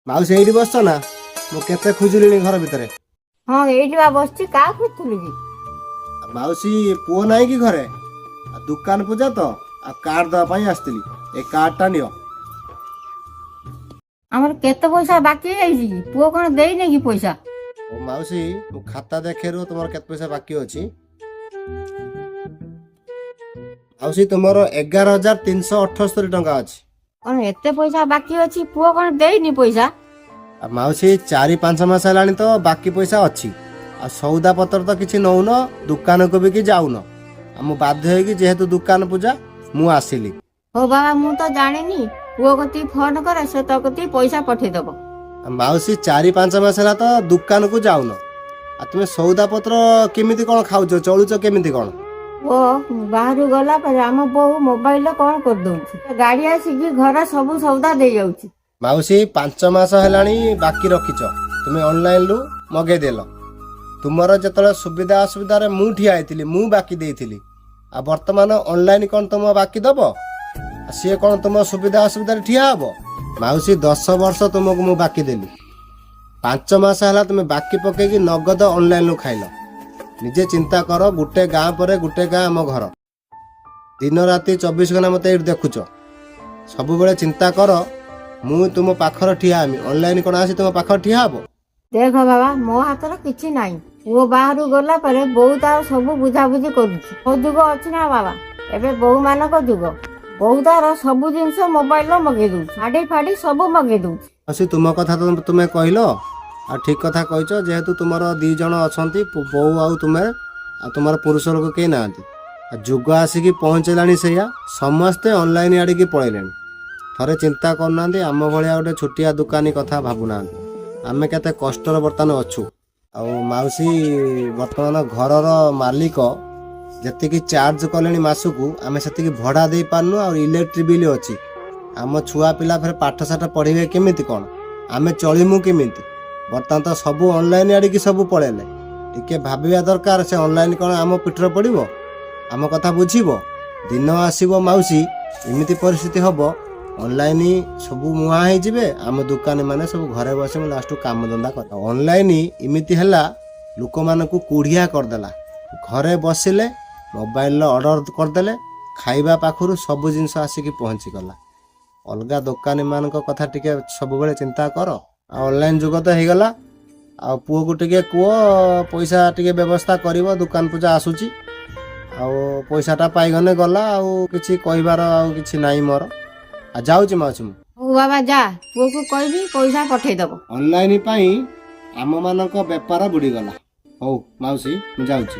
ମାଉସୀ, ଏଇଠି ବସିଛ ନା? ମୁଁ କେତେ ଖୋଜିଲିଣି ଘର ଭିତରେ। ହଁ, ଏଇଠି ବା ବସିଛି। କାହା ଖୋଜୁଥିଲୁ କି? ଆଉ ମାଉସୀ, ପୁଅ ନାହିଁ କି ଘରେ? ଆଉ ଦୋକାନ ପୂଜା ତ, ଆଉ କାର୍ଡ ଦେବା ପାଇଁ ଆସିଥିଲି। ଏ କାର୍ଡଟା ନିଅ। ଆମର କେତେ ପଇସା ବାକି ହେଇଛି କି? ପୁଅ କଣ ଦେଇନି କି ପଇସା? ଓ ମାଉସୀ, ମୁଁ ଖାତା ଦେଖେରୁ ତୁମର କେତେ ପଇସା ବାକି ଅଛି। ମାଉସୀ, ତୁମର 11,378 ଟଙ୍କା ଅଛି। କଣ, ଏତେ ପଇସା ବାକି ଅଛି? ପୁଅ କଣ ଦେଇନି ପଇସା? ଆଉ ମାଉସୀ, 4-5 ମାସ ହେଲାଣି ତ ବାକି ପଇସା ଅଛି। ଆଉ ସଉଦା ପତ୍ର ତ କିଛି ନଉନ, ଦୋକାନକୁ ବି କି ଯାଉନ। ଆଉ ମୁଁ ବାଧ୍ୟ ହେଇକି, ଯେହେତୁ ଦୋକାନ ପୂଜା, ମୁଁ ଆସିଲି। ହଉ ବାବା, ମୁଁ ତ ଜାଣିନି। ପୁଅ କତିକି ଫୋନ କରେ, ସେ ତୋ କତିକି ପଇସା ପଠେଇଦବ। ଆଉ ମାଉସୀ, 4-5 ମାସ ହେଲା ତ ଦୋକାନକୁ ଯାଉନ, ଆଉ ତୁମେ ସଉଦା ପତ୍ର କେମିତି କଣ ଖାଉଛ, ଚଳୁଛ କେମିତି କଣ? ପୁଅ ବାହାରୁ ଗଲା ପରେ ଆମ ବୋଉ ମୋବାଇଲରେ କଣ କରିଦଉଛି, ଗାଡି ଆସିକି ଘରେ ସବୁ ସଉଦା ଦେଇଯାଉଛି। ମାଉସୀ, 5 ମାସ ହେଲାଣି ବାକି ରଖିଛ, ତୁମେ ଅନଲାଇନରୁ ମଗେଇଦେଲ। ତୁମର ଯେତେବେଳେ ସୁବିଧା ଅସୁବିଧାରେ ମୁଁ ଠିଆ ହେଇଥିଲି, ମୁଁ ବାକି ଦେଇଥିଲି। ଆଉ ବର୍ତ୍ତମାନ ଅନଲାଇନ କ'ଣ ତୁମ ବାକି ଦବ? ଆଉ ସିଏ କ'ଣ ତୁମ ସୁବିଧା ଅସୁବିଧାରେ ଠିଆ ହବ? ମାଉସୀ, 10 ବର୍ଷ ତୁମକୁ ମୁଁ ବାକି ଦେଲି। 5 ମାସ ହେଲା ତୁମେ ବାକି ପକେଇକି ନଗଦ ଅନଲାଇନରୁ ଖାଇଲ। ନିଜେ ଚିନ୍ତା କର, ଗୋଟେ ଗାଁ ପରେ ଗୋଟେ ଗାଁ ଆମ ଘର। ଦିନ ରାତି 24 ଘଣ୍ଟା ମୋତେ ଏଇଠି ଦେଖୁଛ। ସବୁବେଳେ ଚିନ୍ତା କର, ମୁଁ ତୁମ ପାଖରେ ଠିଆ ହେମି। ଅନଲାଇନ କ'ଣ ଆସି ତୁମ ପାଖରେ ଠିଆ ହବ? ଦେଖ ବାବା, ମୋ ହାତରେ କିଛି ନାହିଁ। ପୁଅ ବାହାରୁ ଗଲା ପରେ ବୋଉ ତାର ସବୁ ବୁଝାବୁଝି କରୁଛି। ମୋ ଯୁଗ ଅଛି ନା ବାବା, ଏବେ ବୋହୂ ମାନଙ୍କ ଯୁଗ। ବୋଉ ତାର ସବୁ ଜିନିଷ ମୋବାଇଲରେ ମଗେଇ ଦଉଛି, ଶାଢୀ ଫାଡି ସବୁ ମଗେଇ ଦଉଛି। ମାଉସୀ, ତୁମ କଥା ତ ତୁମେ କହିଲ, ଆଉ ଠିକ କଥା କହିଛ। ଯେହେତୁ ତୁମର ଦି ଜଣ ଅଛନ୍ତି, ବୋଉ ଆଉ ତୁମେ, ଆଉ ତୁମର ପୁରୁଷ ଲୋକ କେହି ନାହାନ୍ତି। ଆଉ ଯୁଗ ଆସିକି ପହଞ୍ଚିଲାଣି ସେଇଆ, ସମସ୍ତେ ଅନଲାଇନ ଆଡ଼ିକି ପଳେଇଲେଣି। ଥରେ ଚିନ୍ତା କରୁନାହାନ୍ତି, ଆମ ଭଳିଆ ଗୋଟେ ଛୋଟିଆ ଦୋକାନୀ କଥା ଭାବୁନାହାନ୍ତି, ଆମେ କେତେ କଷ୍ଟରେ ବର୍ତ୍ତମାନ ଅଛୁ। ଆଉ ମାଉସୀ, ବର୍ତ୍ତମାନ ଘରର ମାଲିକ ଯେତିକି ଚାର୍ଜ କଲେଣି ମାସକୁ, ଆମେ ସେତିକି ଭଡ଼ା ଦେଇପାରୁନୁ। ଆଉ ଇଲେକ୍ଟ୍ରିକ୍ ବିଲ୍ ଅଛି। ଆମ ଛୁଆ ପିଲା ଫେରେ ପାଠ ସାଠ ପଢ଼ିବେ କେମିତି କ'ଣ? ଆମେ ଚଳିମୁ କେମିତି? ବର୍ତ୍ତମାନ ତ ସବୁ ଅନଲାଇନ ଆଡ଼ିକି ସବୁ ପଳେଇଲେ। ଟିକେ ଭାବିବା ଦରକାର, ସେ ଅନଲାଇନ କ'ଣ ଆମ ପିଠିରେ ପଡ଼ିବ? ଆମ କଥା ବୁଝିବ? ଦିନ ଆସିବ ମାଉସୀ, ଏମିତି ପରିସ୍ଥିତି ହବ, ଅନଲାଇନ ସବୁ ମୁହାଁ ହେଇଯିବେ। ଆମ ଦୋକାନୀ ମାନେ ସବୁ ଘରେ ବସି ଲାଷ୍ଟକୁ କାମ ଧନ୍ଦା କର। ଅନଲାଇନ ଏମିତି ହେଲା, ଲୋକମାନଙ୍କୁ କୁଢ଼ିଆ କରିଦେଲା। ଘରେ ବସିଲେ, ମୋବାଇଲରେ ଅର୍ଡ଼ର କରିଦେଲେ, ଖାଇବା ପାଖରୁ ସବୁ ଜିନିଷ ଆସିକି ପହଞ୍ଚିଗଲା। ଅଲଗା ଦୋକାନୀମାନଙ୍କ କଥା ଟିକେ ସବୁବେଳେ ଚିନ୍ତା କର। ଆଉ ଅନଲାଇନ ଯୁଗ ତ ହେଇଗଲା। ଆଉ ପୁଅକୁ ଟିକେ କୁହ, ପଇସା ଟିକେ ବ୍ୟବସ୍ଥା କରିବ। ଦୋକାନ ପୂଜା ଆସୁଛି, ଆଉ ପଇସାଟା ପାଇଗଲେ ଗଲା, ଆଉ କିଛି କହିବାର ଆଉ କିଛି ନାହିଁ ମୋର। ଆଉ ଯାଉଛି ମାଉସୀ ମୁଁ। ହଉ ବାବା, ଯା। ପୁଅକୁ କହିବି ପଇସା ପଠେଇଦବ। ଅନଲାଇନ ପାଇଁ ଆମମାନଙ୍କ ବେପାର ବୁଡ଼ିଗଲା। ହଉ ମାଉସୀ, ମୁଁ ଯାଉଛି।